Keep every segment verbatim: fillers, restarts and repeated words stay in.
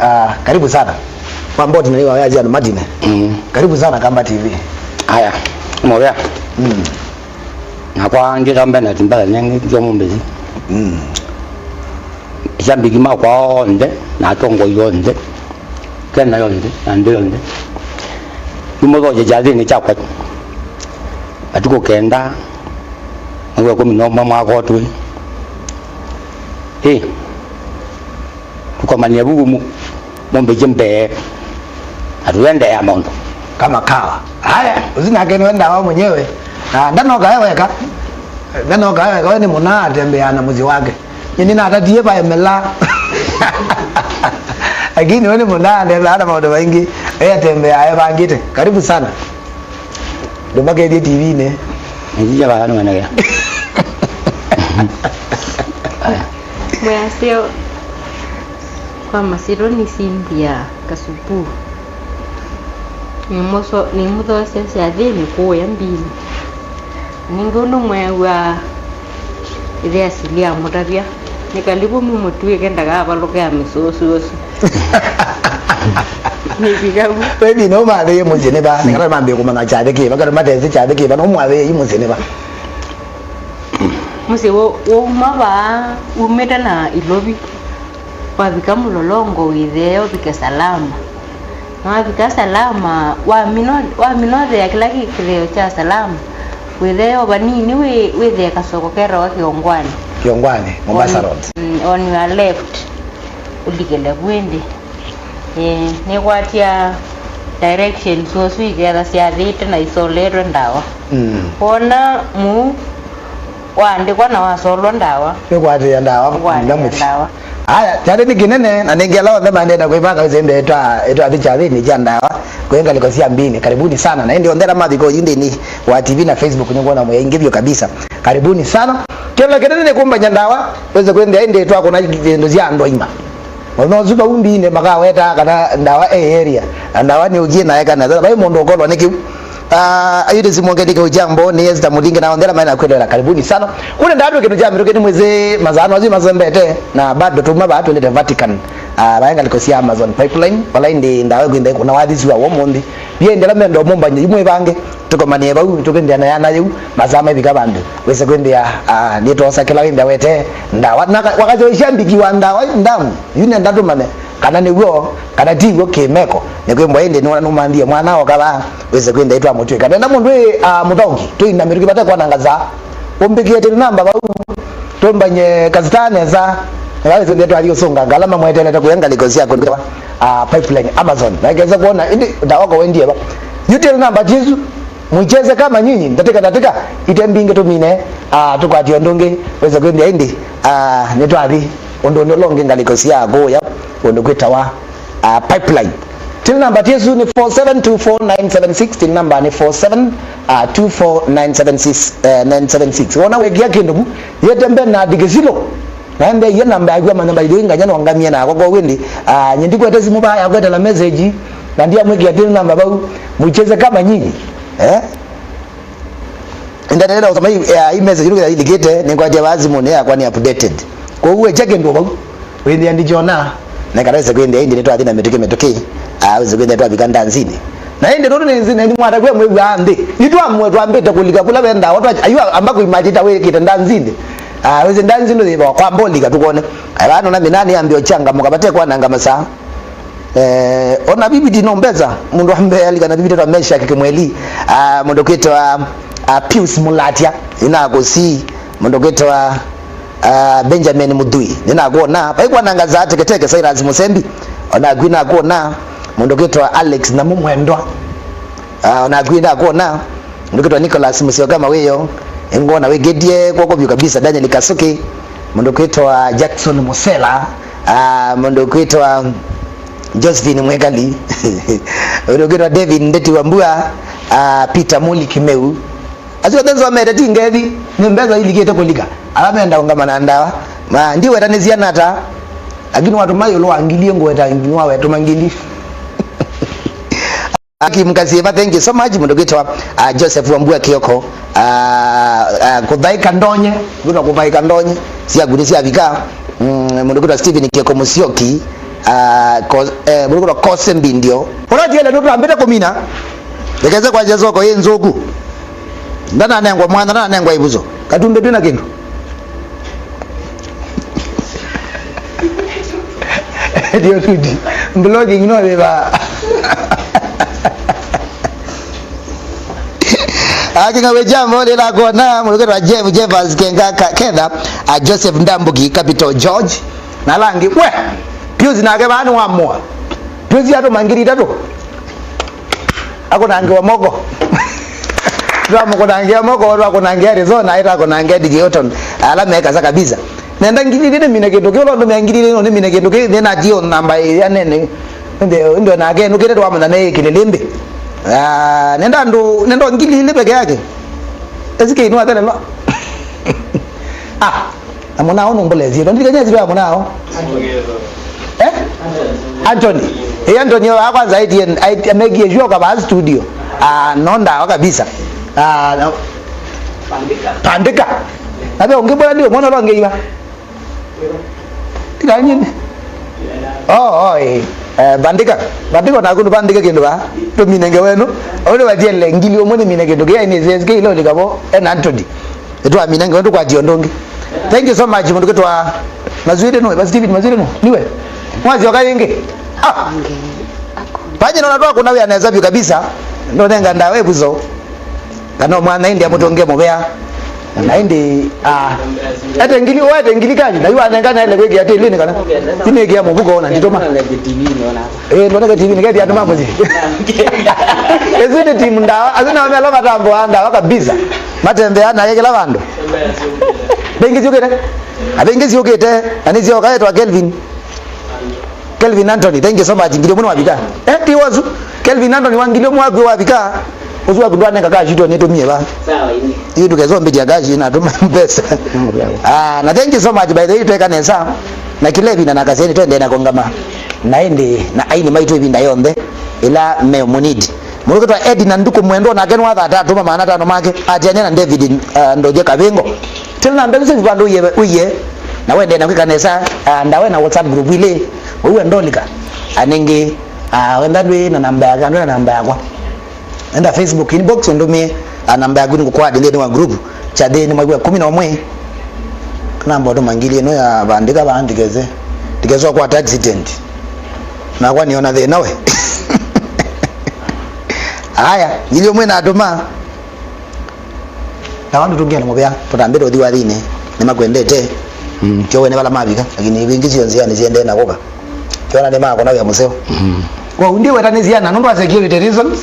Ah, karibu sana. Kwa mboti na iwa ya John Martin. Mm. Karibu sana Kamba T V. Aya, mobea. Mm. Nakwa ngita mbena timbala nenge ndio mumbezi. Mm. Shambiki makwa onthe, na atongoi onthe. Kenya yonthe, na nthĩ yonthe. Nĩmũthokye kyathĩnĩ kyakwa. Matukũ kenda, mwei wa ĩkũmi na ũmwe mwaka ũtwĩ. Ĩ, tũkomanie vu mu-, mũmbĩkye mbee. Na tũendeea maũndũ. Kama kawa. Haya, ũsu nake nĩwe ndawa mwenyewe. Na ndanoka e weka. Ndanoka e weka, we nĩ mũna atembeaa na mũsyĩ wake. Nyie natatie vaemela. Lakini we nĩ mũna atembeaa na maũndũ maingĩ. Eye atembeaa evangĩte. Karibu sana. Ndũmakethie T V-inĩ. Nĩtija vaya nĩwenekea. Mwĩasyo kwa masyĩtwa nĩ Cynthia Kasupu. Nĩmũso-, nĩmũthoosya syathĩnĩ kũũya mbinĩ. Ningĩ ũndũ mweew'aa ĩthe asili amũtavya, nĩ kalivu mũmũtw'ĩke ndakavalũke amĩsũsũsũ. Nĩvika vu. Maybe no mathĩie mũsyĩ nĩ va, nĩ kana mambie kũmanya kyathĩ kĩva, kana matesĩ kyathĩ kĩva, no mwathĩie mũsyĩ nĩ va. Mũsyĩ wau wauma vaa, umĩte na Ilovi, wavika Mũlolongo wĩthee ũvike Salama. Na wavika Salama, wamina, wamina ũthea kĩla kĩ kĩtheo kya Salama, wĩthee o vanini wĩ, wĩthee kasoko ketawa Kĩongwani. Kĩongwani, Mombasa Road. Mm, on your left, ũlikĩle vu ĩndĩ. Eh, nĩkwatya directions ũsu iketha syathĩĩte na isoletwe ndawa. Mm. Wona mũu waandĩkwa na wasolwa ndawa. Nĩkwatĩĩa ndawa. Nĩkwatĩĩa ndawa. Aya, kyathĩ nĩ kĩnene, na nĩngela onthe maendee na kwĩvanga wĩsĩ ndeetwa, ĩtwathi kyathĩnĩ kya ndawa kwĩ ngalĩko sya mbinĩ. Karibuni sana. Na ĩndĩ onthe ala mavika oyu nthĩnĩ wa T V na Facebook, nĩkwona mwĩ aingĩ vyũ kabisa. Karibuni sana. Kĩla kĩnene nĩ kũmbany'a ndawa, wĩsĩ kwĩnthĩa ĩndĩ twakũna ĩndo sya andũ aima. Ona ũsu vau mbinĩ makawetaa kana ndawa e area, na ndawa nĩũkie na eka nesa, vai mũndũ ũkolwa nĩ kĩu. Ah, ayuti simwongeli kĩu kya mboo nĩ Esther Mulingi na onthe ala maĩ na kwĩloela, karibuni sana. Kũne ndatwĩ kĩndũ kya mĩtũkĩ nĩ mwĩsĩ masaa no asu masembete, na bado tuma vaa twendete Vatican. Ah, vaĩ ngalĩko sya Amazon Pipeline, vala ĩndĩ ndawa ĩkwĩnda ĩkũna wathi sua w'o mũnthĩ. Yĩ ĩndĩ ala menda ũmũmbany'a imwe ĩvange, tũkomanie vau, tũkĩnthĩa na yana yĩu, masaa maivika vandũ. Wĩse kwĩnthĩa, ah, nĩtwosa kĩla wĩnda wete ndawa. Na ka-, wakasyoisya mbiki wa ndawa ndamu, yu nenda tũmane. Kana nĩ w'o, kana ti w'o kĩmeko, nĩ kwĩmbwa ĩndĩ nũmanthie mwana oka vaa, wĩse kwĩnda ĩtwamũtw'ĩka. Nenda mũndũ ĩ, ah, mũthaũki, tũinamĩtũki vate kwananga saa. Ũmbĩkĩe tĩlĩ namba vau, tũmbany'e kasita nesa, na wĩse kwĩnda twathi ũsũnganga ala mamweteelete kũya ngalĩko sya kũndũ, ah, pipeline, Amazon. Na ĩkesa kwona, ĩndĩ ndawa ko wendie va. Yu tĩlĩ namba tisu, Mwicheze kama nyinyi, ndatĩka ndatĩka, ite mbingĩ tũmine, ah, tũkwatye ũndũ ũngĩ, wĩse kwĩthĩa ĩndĩ, ah, nĩtwathi ũndũnĩ ũla ũngĩ ngalĩko sya kũũya, ũndũ kwĩtawa, ah, pipeline. Till namba tyesu nĩ four seven two four nine seven six, till namba nĩ four seven two four nine seven six, eh, nine seven six. Wona wĩkĩa kĩndũ vu, yĩte mbee na ndikĩsilo. Na ende ye namba yaku amanya by the way nganya no ngamie nako kwa windi. Ah, nye ndikwete simu ba yakwetela message. Na ndia mwiki ya till namba bau. Mucheze kama nyinyi. Eh? Ndanelea usoma hii, eh, hii message ndio ilikite ni kwa jawazi mune ya kwani updated. Kwa uwe cheke ndo bau. Windi andichona. Na karese kwindi indi ni twathi na mituki mituki. Ah, uzi kwindi twavika ndanzini. Na indi nundu ni nzini ni mwata kwa mwevu ande. Itwa mwe twambite kulika kula wenda watu ayu amba kuimatita wikite ndanzini. Ah, wĩsĩ ndanzi nũyĩva kwamba ũlika tũkwone. Aya vano na mĩnani ambĩa ũchangamũka vate kwananga masaa. Eh, ona viviti no mbesa, mũndũ ambe alika na viviti twa Meshaki Kĩmweli. Ah, mũndũ kwĩtwa, ah, Pius Mũlatya, ina kũsi, mũndũ kwĩtwa, ah, Benjamin Muthui, ninakuona. Vai kwananga saa teketeke Cyrus Mũsembi, ona kwina kuona, mũndũ kwĩtwa Alex na Mũmwendwa. Ah, ona kwina kuona. Mũndũ kwĩtwa Nicholas Musyoka Mawĩo, nĩngwona wĩkĩtie kw'oko vyũ kabisa. Daniel Kasuki, mũndũ kwĩtwa Jackson Musela, ah, mũndũ kwĩtwa Josephine Mwekali, mũndũ kwĩtwa David Ndeti wa Mbua, ah, Peter Muli Kimeu. Asu othe nsomete ti ngethi, nĩ mbesa ilikĩte kũlika. Ala menda ũngama na ndawa. Ma, ndiwetanĩsya nata, lakini watũma ĩũlũ wa ngili, ngweta nginya wetũma ngili. Aki Mkasiva, thank you so much. Mũndũ kwĩtwa, ah, Joseph Wambua Kioko, ah, ah, Kũthaĩka Ndonye, kwĩtwa Kũthaĩka Ndonye, syaku nĩ syavika. Mm, mũndũ kwĩtwa Steven Kioko Musyoki, Ah, ko-, eh, mũndũ kwĩtwa Kose Mbindio. Ũla tiele nũtambĩte kũmina. Ndekeze kwasya soko yĩ nzũku. Ndananengwa mwana, ndananengwa ivuso. Katumbĩ twĩ na kĩndũ. Ndio tudi. Blogging no wĩva. Akinga we jambo lila kona, mũndũ kwĩtwa Jeff, Jeffers Kenga, Ka-, Ketha, a Joseph Ndambuki, Capital George. Na ala angĩ, we! Pius nake vaa nĩwamũa. Pius atũma ngili itatũ. Akũnangĩwa moko. Twamũkũnangĩa moko, twakũnangĩa Arizona, aĩ twakũnangĩa D J Hilton. Ala mekasa kabisa. Nenda ngili ilĩ nĩmine kĩndũ kĩu, ũndũ mea ngili ilĩ no nĩmine kĩndũ kĩu, nĩnatie namba ĩya nene. Ĩndĩ, ĩndĩ nake nũkĩte twamanya me kĩlĩlĩmbĩ. Ah, nenda andũ, nenda ngili ilĩ peke yake. Esi kĩinua thelelwa. Ah. Na mũnao nũmbũlesye. Tondikanyesi vya mũnao. Eh? Anthony. Eh, Anthony, wa kwanza aitie, aitie, amekie sure kava studio. Ah, no ndawa kabisa. Ah, no. Pandika. Na ve ũngĩ mbona ndio mwana ũla ũngĩ iva. Tika nyini. Oh, oh, eh. Eh, bandika. Bandika na kundu bandika kindu ba. Tuminenge wenu. Ole wajele ngili omwe ni mine kindu kia ni S S K ilo likabo. Eh, na Anthony. Ĩtwa mina ngewa ndũkwatia ũndũ ũngĩ. Thank you so much, mũndũ kwĩtwa Mazwire nũwe, basi Steven Mazwire nũ, niwe. Mwasyoka yĩngĩ. Ah. Panye nona twakũna wĩa nesa vyũ kabisa. Ndonenga ndawa ĩvuso. Kana mwana ĩndĩ amũtũnge mũvea. Na ĩndĩ, ah, ete ngili, wete ngili kanyu, na yu anenga na ele kwĩkĩa tĩlĩnĩ kana. Tinĩkĩa mũvuko ona nditũma. Eh, ndoneka T V nĩ kethi andũ ma mũsyĩ. Ĩsu nĩ timu ndawa, asu nao melo matamboa ndawa kabisa. Matembea naye kĩla vandũ. Mbingĩ syũkĩte. Abingĩ syũkĩte, na nĩ syoka etwa Kelvin. Kelvin Anthony, thank you so much. Ngili ũmwe nĩwavika. Eh, ti wasu. Kelvin Anthony wa ngili ũmwe waku wavika. Ũsu waku ndwanenga kashi tu nĩtũmie va. Sawa, ĩĩ. Yu ndũkezombĩthya kashi na tũma mbesa. Ah, na thank you so much, by the way, tweka nesa. Na kĩla ĩvinda na kaseni twendee na kũngama. Na ĩndĩ na aini maitũ ĩvinda yonthe ĩla me mũnidi. Mũndũ kwĩtwa Edina Nduku Mwendwa nake nĩwathata atũma maana atano make, atiania na David, uh, Ndoje Kavingo. Tena na mbelu sisi vandu uye, uye. Na wende na kwĩka nesa, uh, ndawe na WhatsApp group ile. Wewe ndolika. Anenge, uh, wenda ndwe na namba yake, ndwe na namba yakwa. Enda Facebook inbox ũndũmĩe, uh, namba yaku nĩngũkwadi nthĩnĩ wa group. Kyathĩnĩ mwai wa kũmi na ũmwe. Namba ũtũma ngili ĩno ya vandĩka vaa ndikese. Ndikese ũkwata accident. Nakwa nĩona thĩna we. Aya, ngili ũmwe natũma. Na vandũ tũngĩ na mũvea, tũtambĩte ũthi wathini, nĩmakwendete. Mm. Kyo wene vala mavika, lakini ivingĩ syo nzĩa nĩsiendee na kũka. Kyo na nĩmakona wĩa mũseo. Mm. Kwa undi weta nĩ siana, nũndũ wa security reasons.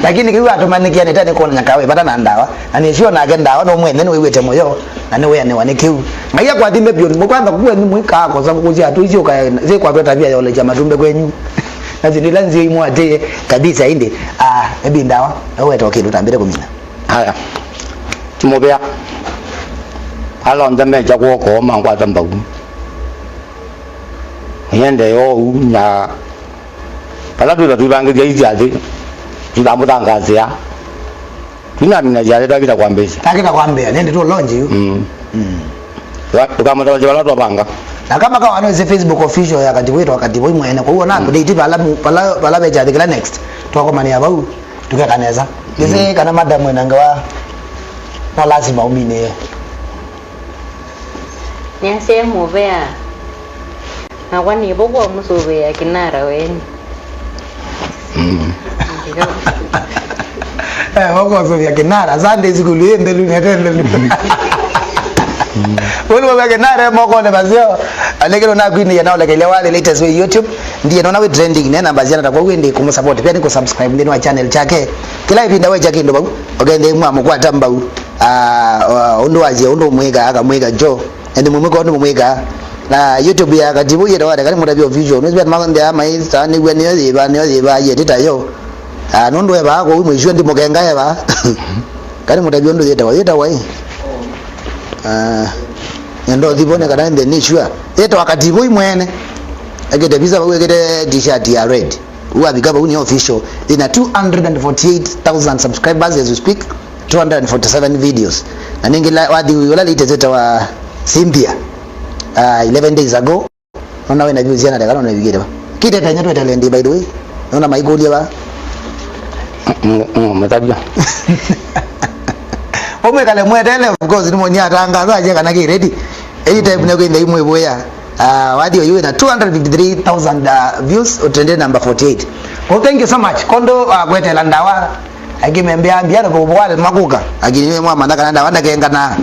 Lakini kĩu atũmanĩkia nĩ tene kuona nyakawe, vata na ndawa. Na nĩ sure nake ndawa no mwene nĩ wĩwĩte mũyo, na nĩ wĩanĩwa nĩ kĩu. Ngai akwathime vyũ, mũkwamba kuwe nĩ mwĩkaa kosa kũkũsya atũ icio kae, zĩ kwatwe tabia ya olecha matumbe kwenyu. Na zindila nzio imwatĩe kabisa indi, ah, ebi ndawa, eweta kĩndũ tambĩte kũmina. Aya. Ti mũvea. Ala onthe mekya kw'oko mankwata mbau. Nĩendee oou na vala twĩtha twĩvangĩthya isyathĩ, tũtamũthangaasĩa. Twĩnamina syathĩ twakĩta kwambĩĩsya. Takĩta kwambĩa, nĩndĩ tũ launch yu. Mm. Mm. Twa-, tũkamũtavasya vala twavanga. Na kama kawa no ise Facebook official ya Kativo, ĩtwa Kativo imwene. Kwa hiyo na update vala mu-, vala, vala ve kyathĩ kĩla next. Twakomanĩa vau. Tũkeka nesa. Ndĩsĩ kana madam ena ngewa no lasima ũminĩe. Nĩasyae mũvea. Nakwa nĩvo kwa mũsũvĩĩa kinara weni. Mm. Ndio. Eh, wakosũvĩa kinara, Sunday school yĩ nthelu nete nthelu. Wĩlĩ wavĩa kinara mokone vaseo. Alekelo nakwinĩĩa na ũlekelya wa the latest way YouTube. Ndiye nona wĩ trending, ne namba ziana ta kwa wende kũmũsupport. Pia nĩ kũsubscribe nthĩnĩ wa channel chake. Kĩla ĩvinda wecha kĩndũ vau, ũkende mwa mũkwata mbau. Ah, ah, ũndũ wasye, ũndũ ũmwĩka, akamwĩka Joe. Ende mũmwĩka ũndũ mũmwĩka. Na YouTube ya Kativo yĩtawa Ndeka Nĩmũtavye Official. Nĩsibet makonde ya maĩ, saa nĩw'a nĩyo yĩva, nĩyo yĩva, yetĩta yo. Ah, nũndũ eva kũu mwĩsyo ndimũkenga eva. Kani mũtavye ũndũ yĩtawa, yĩtawa ĩ. Ah, nendo thivo nĩ kana nde nĩ sure. Yĩtawa Kativo imwene. Ekĩte visa vau, ekĩte t-shirt ya red. Wavika vau nĩ official. Ina two hundred and forty-eight thousand subscribers as we speak, two hundred and forty-seven videos. Na nĩngĩ la-, wathi ũla latest ĩtawa Cynthia, uh, eleven days ago. Nona wĩna views siana ndeka, nona vikĩte va. Kĩtetenya twetele ndi, by the way. Nona maikũlye va. Mũtavya. Omwe kale mwetele, of course, nĩ moni atangaza aje kana kĩ ready. Any time ne kwenda imwe boya. Uh, wathi oyu wĩna two hundred fifty-three thousand uh, views, utrende number forty-eight. Well, thank you so much. Kondo uh, kwetela ndawa. Akimembea mbia na kwa wale makuka. Akini mwa mandaka na ndawa ndakengana.